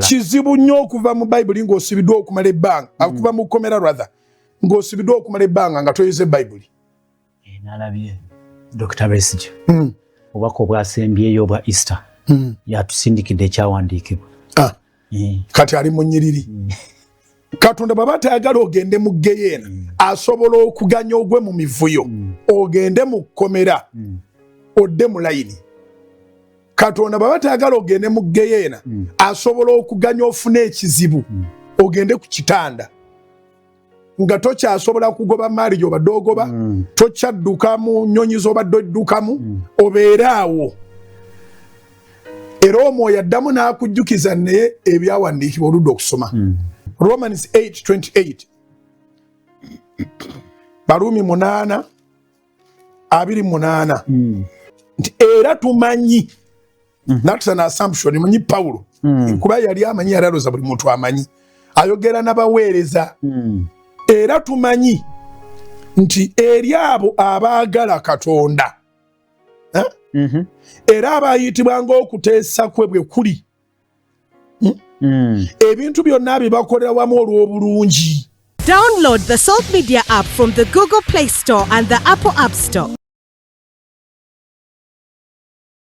Kizibu nnyo okuva mu Bayibuli ng'osibiddwa okumala ebbanga, okuva mu kkomera rather, ng'osibiddwa okumala ebbanga nga toyize Bayibuli. Nalabye Dr. Besigye, obubaka obwasembyeyo obwa Easter, yatusindikidde ekyawandiikibwa. Ah. Kati ali mu nnyiriri. Katonda bw'aba tayagala ogende mu geyeena, asobola okuganya ogwe mu mivuyo, ogende mu kkomera, odde mu layini. Katonda bw'aba tayagala ogende mu geyeena, asobola okuganya ofune ekizibu, ogende ku kitanda nga tokyasobola kugoba maali gy'obadde ogoba, tokyadduka mu nnyonyi z'obadde oddukamu, obeere awo. Era omwoyo addamu n'akujjukiza naye ebyawandiikibwa oludda okusoma. Romans 8:28, Baruumi 8:28, nti era tumanyi. That's an assumption. Manyi Pawulo, kuba yali amanyi, yali aloza buli muntu amanyi, ayogera n'abaweereza. Era tumanyi nti eri abo abaagala Katonda, eh? Era abayitibwa ng'okuteesa kwe bwe kuli, ebintu byonna bibakolera wamu olw'obulungi. Download the Salt Media app from the Google Play Store and the Apple App Store.